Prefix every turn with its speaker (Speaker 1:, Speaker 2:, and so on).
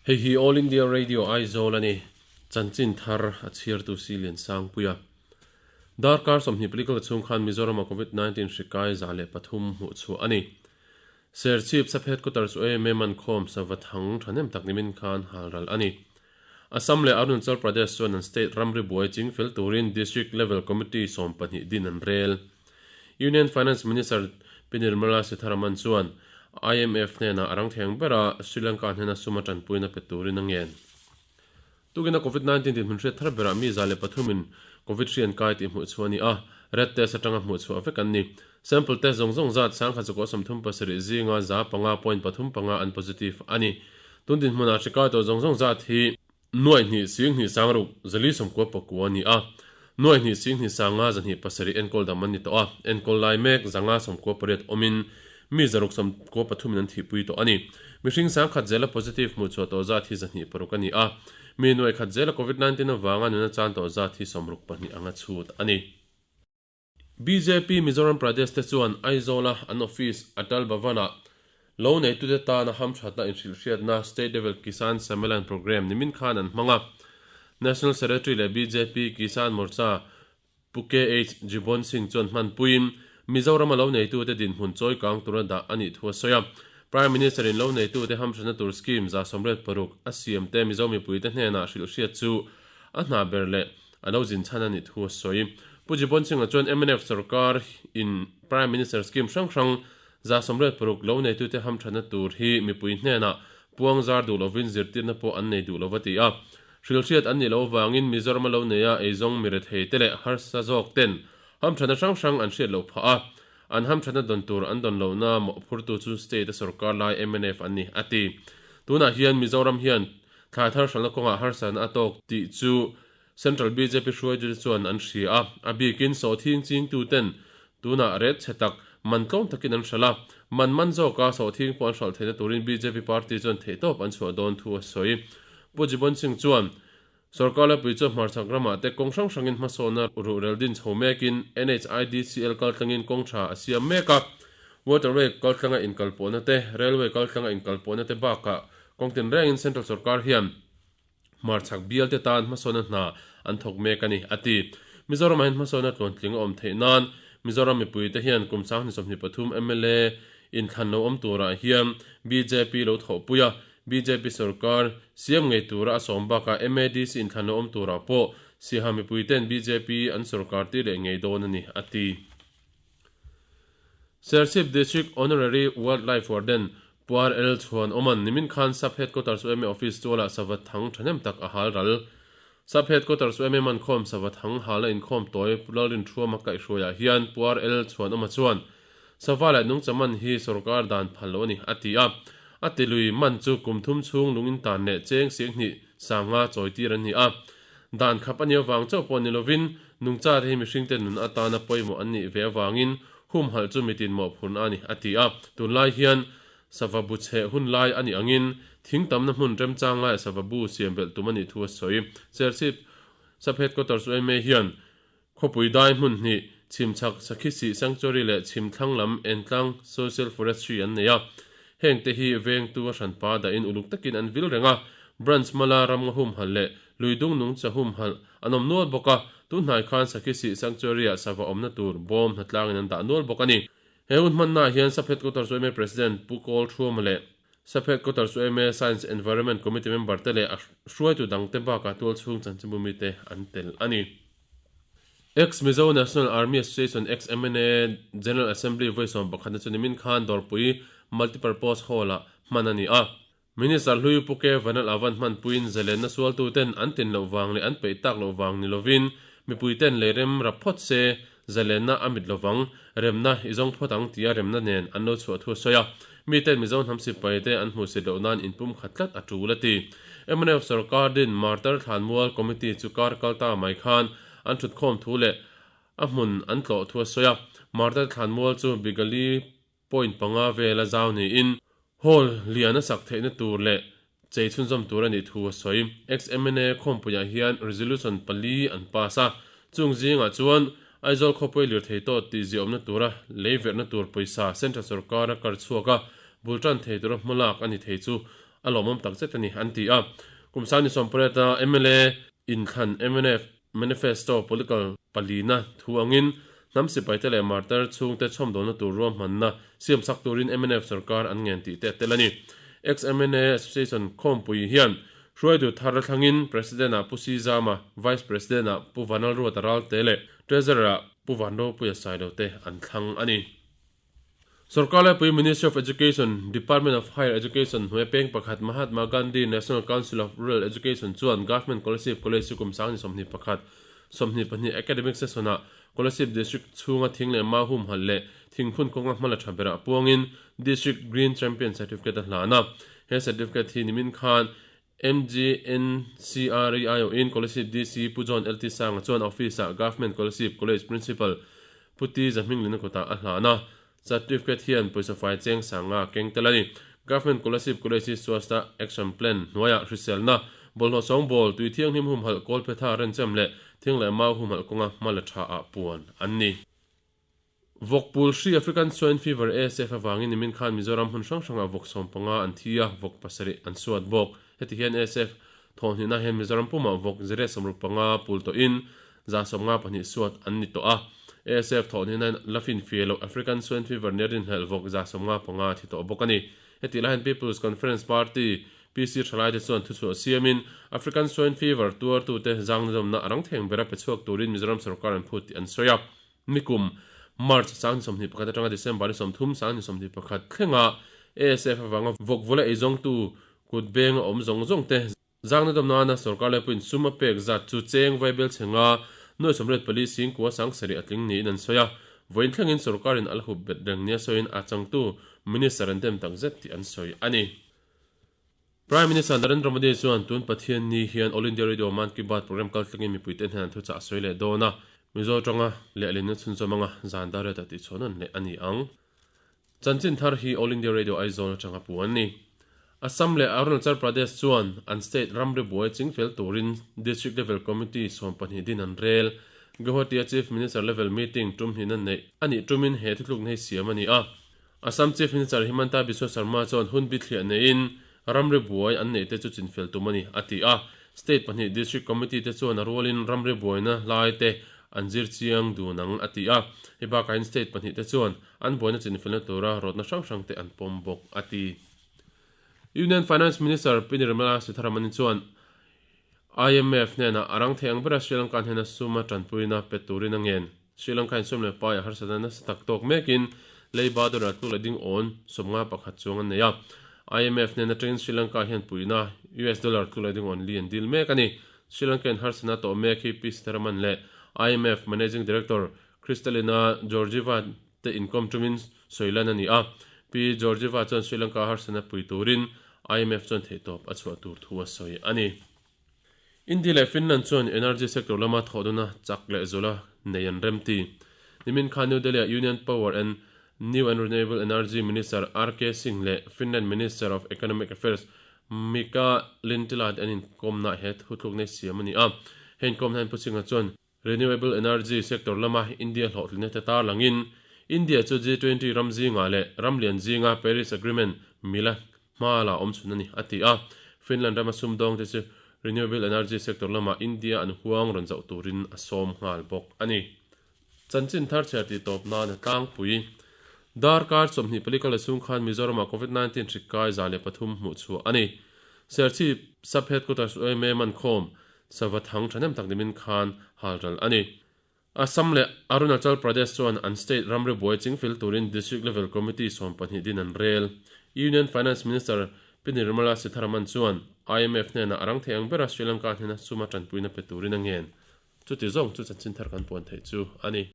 Speaker 1: Hei hi All India Radio Aizawl a ni. Chanchin thar a chhiartu si Liansangpuia. Darkar 20 political chhung khan Mizorama Covid-19 hri kai 103 hmuh chhuah a ni. Serchhip Saphet Quarter chu AMA man khawm sava thang thahnem tak nimin khan halral a ni. Assam leh Arunachal Pradesh chuan an state ramri buai chingfel turin District Level Committee 12 din an rel. Union Finance Minister Pi Nirmala Sitharaman chuan IMF hnenah a rang theng bera Sri Lanka hnena suma tanpuina pe turin a ngen. Tukina Covid-19 dinhmun hriat thar berah mi 103 in Covid hri an kai tih hmuh chhuah a ni a, rat test atanga hmuh chhuah vek an ni. Sample test zawng zawng zat 1137 zinga 5.35 an positive a ni. Tun dinhmunah hri kai tawh zawng zawng zat hi nuai hnih sing hnih sang ruk zali sawmkua pakua a ni a, nuai hnih sing hnih sanga zahnih pasarih enkawl dam an ni tawh a, enkawl lai mek 598 awmin mi 693 in an thihpui tawh a ni. Mihring 10,000 zela positive hmuh chhuah tawh zat hi 206 a ni a, mi nuai khat zela Covid-19 avanga nuna chan tawh zat hi 62 anga chhut a ni. BJP Mizoram Pradesh te chuan Aizawl-a an office Atal Bhavan-ah lo neitute tana hamthatna inhrilhhriatna State Level Kisan Sammelan Programme nimin khan an hmang a. National Secretary leh BJP Kisan Morcha Pu KH Jibon Singh chuan hmanpuiin Mizorama lo neitute dinhmun chawi kang tura dah a nih thu a sawi a. Prime Minister-in lo neitute hamthatna tur scheme 96 a siamte Mizo mipuite hnenah hrilhhriat chu a hna ber leh a lo zin chhan a nih thu a sawi. Pu Jibon Singh-a chuan mnf sarkar in Prime Minister scheme hrang hrang 96 lo neitute hamthatna tur hi mipui hnenah puang zar duh lovin zirtirna pawh an nei duh lo a ti a. Hrilhriat an nih loh avangin Mizoram a lo nei a eizawng mi rethei te leh harsa zawk ten hamthatna hrang hrang an hriat loh phah a, an hamthatna dawn tur an dawn lohna mawhphurtu chu state a sarkar lai mnf an ni a ti. Tunah hian Mizoram hian thlai thar hralhna kawngah harsatna a tawk tih chu Central BJP hruaitute chuan an hria a, a bikin sawhthing chingtuten tunah ret chhe tak man tlawm takin an hralh a, man man zawka sawhthing pawh an hralh theihna turin BJP party chuan theihtawp an chhuah dawn thu a sawi. Pu Jibon Singh chuan, Sorkar laipui chu hmarchhak ramah te kawng hrang hrangin hmasawnna ruhrel din chho mekin NHIDCL kaltlangin kawng tha a siam mek a, waterway kaltlanga inkalpawhna te, railway kaltlanga inkalpawhna te bakah kawng tinrengin Central sorkar hian hmarchhak bialte tan hmasawnna hna an thawk mek a ni, a ti. Mizoramah hian hmasawnna tluantling a awm theih nan Mizoram mipuite hian kum 2023 mla inthlan lo awm turah hian bjp lo thawhpui a, BJP sorkar siam ngei tura a sawm bakah MADC inthlan lo awm turah pawh Siaha mipuiten BJP an sorkar tir leh ngei dawn a ni, a ti. Serchhip District Honorary Wildlife Warden Puar El Chhuan Awman nimin khan Sub Headquarters yma Office tualah sava thang thahnem tak a hal ral. Sub Headquarters yma mankhawm sava thang halna inkhawm tawi Pu Lalrinṭhuama kaihhruaiah hian Puar El Chhuan Awma chuan Sava leh nungcha man hi sorkar dan phal lo a ni, a ti a. A ti lui man chu kum thum chhung lungin tan leh cheng siang hnih sanga chawi tir an ni a. Dan khap a nih avang chauh pawh ni lovin nungcha te hi mihringte nun atana pawimawh an nih ve avangin humhalh chu mitin mawhphurhna a ni, a ti a. Tunlai hian sava bu chheh hun lai a nih angin thing tamna hmun remchang laiah sava bu siam belh tum a nih thu a sawi. Serchhip Sub Headquarters yma hian Khawpui dai hmun hnih, Chhimchhak Sakhisih Sanctuary leh Chhimthlang lam Entlang Social Forestry an nei a. Hengte hi vengtu a hranpa dahin uluk takin an vil reng a, Branch Mala ramnga humhalh leh Luidung nungcha humhalh an awm nual bawk a, tunhnai khan Sakhisih Sanctuary-ah sava awmna tur bawm hnatlangin an dah nual bawk a ni. He hun hmannaah hian Sub Headquarters yma President Pu Kawl Thuama leh Sub Headquarters yma Science Environment Committee member te leh a hruaitu dangte bakah tualchhung chanchinbu mite an tel a ni. Ex Mizo National Army Association Ex MNA General Assembly vawi 11 na chu nimin khan Dawrpui Multipurpose Hall-ah hman a ni a. Minister hlui Pu K Vanal Avan hmanpuiin zalenna sualtuten an tin loh vang leh an peih tak loh vang ni lovin mipuiten leirem rap phawt se zalenna a mit lovang, remna i zawng phawt ang tia remna nen an lo chhuah thu a sawi a. Miten Mizo hnam sipai te an hmuhsit loh nan inpum khat tlat a tul a ti. Mnf sorkar din Martar Thlanmual Committee chu kar kal ta mai khan an thutkhawm thu leh a hmun an tlawh thu a sawi a. Martar Thlanmual chu Bigali point panga vela zau niin hall lian a sak theihna tur leh chei chhunzawm tur a nih thu a sawi. Ex-MNA khawmpuiah hian resolution pali an pass a, chung zingah chuan Aizawl khawpui lirthei tawt tih ziahawmna tura lei verhna tur pawisa Central sorkar a kar chhuak a, bul tan thei tura hmalak a ni thei chu. a lawmawm takzet a ni, an ti a. Kum sangni sawmpariata mla inthlan mnf Manifesto political palina thu angin hnam sipaite leh martar chhungte chhawmdawlna tur ruahmanna siamsak turin mnf sorkar an ngen tih te a tel a ni. Ex-MNA Association khawmpui hian hruaitu thar thlangin President-ah Pu Si Zama, Vice President-ah Pu Vanlalruata Ralte leh Treasurer-ah Pu Vanropuia Sailo te an thlang a ni. Sorkar laipui Ministry of Education, Department of Higher Education hnuai peng pakhat Mahatma Gandhi National Council of Rural Education chuan Government Kolasib College chu kum 2021, 22 academic session-ah Kolasib District chhunga thing leh mau humhalh leh thingphun kawnga hmala tha berah puangin District Green Champion Certificate a hlan a. He certificate hi nimin khan MGNCRE aiawhin Kolasib DC Pu John LT Sanga chuan office-ah Government Kolasib College Principal Pu T Zahminglina kutah a hlan a, certificate hian pawisa fai cheng sanga a keng tel a ni. Government Kolasib College hi Swasta Action Plan hnuaiah hriselna, bawlhhlawh sawngbawl, tui thianghlim humhalh, kawlphetha renchem leh thing leh mau humhalh kawnga hma la tha ah puan an ni. Vawkpul hri African Swine Fever, ASF, avangin nimin khan Mizoram hmun hrang hrangah vawk 15 an thi a, vawk pasarih an suat bawk. Heti hian ASF thawhhnihna hian Mizoram pumah vawk zire 65 pul tawhin 72 suat an ni tawh a. ASF thawhhnihna hian la finfia loh African Swine Fever nia rinhlelh vawk 55 a thi tawh bawk a ni. Hetih lai hian People's Conference Party, PC, thalaite chuan thuchhuah siamin African Swine Fever tuartute zangnadawmna a rang theng bera pe chhuak turin Mizoram sorkar an phut tih an sawi a. Nikum, March 21 atanga December ni 30 21 thlenga ASF avanga vawk vawla eizawngtu kut beng a awm zawng zawng te zangna dawm nana sorkar laipuiin sum a pek zat chu cheng vaibel chhenga nuai 84 singkua sangsarih a tling niin an sawi a. Vawiin thlengin sorkarin a la hup bet reng nia sawiin a changtu Minister an dem takzet tih an sawi a ni. Prime Minister Narendra Modi chuan tun Pathian ni hian All India Radio Mann Ki Baat program kaltlangin mipuite hnen an thuchah a sawi leh dawn a, Mizo tanga lehlinna chhunzawm anga zan dar reta tihchhuah nawn leh a ni ang. Chanchin thar hi All India Radio Aizawl atanga pu an ni. Assam leh Arunachal Pradesh chuan an state ramri buai chingfel turin District Level Committee 12 din an rel. Guwahati-a Chief Minister Level Meeting tum hnihna neih a nih tumin he thuthlukna hi siam a ni a. Assam Chief Minister Himanta Biswa Sarma chuan hun bithliah neiin ramri buai an neih te chu chinfel tum a ni, a ti a. State pahnih District Committee te chuan a rualin ramri buaina lai te an zir chiang dun ang, a ti a. Hei bakahin state pahnih te chuan an buaina chinfelna tura rawtna hrang hrang te an pawm bawk, a ti. Union Finance Minister Pi Nirmala Sitharaman chuan IMF hnenah a rang thei ang bera Sri Lanka hnena suma tanpuina pe turin a ngen. Sri Lanka in sum leh paiah harsatna nasa tak tawk mekin leiba dollar tluk leh ding awn 51 chuang an nei a. IMF hnen atangin Sri Lanka hian puihna US dollar tluk leh ding awn li an dil mek a ni. Sri Lanka in harsatna tawh mek hi P Sitharaman leh IMF Managing Director Kristalina Georgieva te inkawm tumin sawi lan a ni a. Pi Georgieva chuan Sri Lanka harsatna pui turin IMF chuan theihtawp a chhuah tur thu a sawi a ni. India leh Finland chuan energy sector lama thawhdawna chak leh zula nei an rem ti. Nimin khan New Delhi-ah Union Power and New and Renewable Energy Minister RK Singh leh Finland Minister of Economic Affairs Mika Lintilä te an inkawmnaah he thutlukna hi siam a ni a. He inkawmna hian Pu Singh-a chuan Renewable energy sector lama India hlawhtlinna te tarlangin, India chu G20 ram zingah leh ram lian zinga Paris Agreement mila hma la awm chhun a ni, a ti a. Finland rama sumdawngte chu renewable energy sector lama India an huang rawn zauh turin a sawm nghal bawk a ni. Chanchin thar chhiar tih tawp nan a tlangpui. Darkar 24 kal chhung khan Mizoramah Covid-19 hrik kai 103 hmuh chhuah a ni. Serchhip Sub-Headquarters UMA Mankhawm Sava thang thahnem tak nimin khan halral a ni. Assam leh Arunachal Pradesh chuan an state ramri buai chingfel turin District Level Committee 12 din an rel. Union Finance Minister Pi Nirmala Sitharaman chuan IMF hnenah a rang thei ang bera Sri Lanka hnena suma tanpuina pe turin a ngen. Chuti zawng chu chanchin thar kan puan theih chu a ni.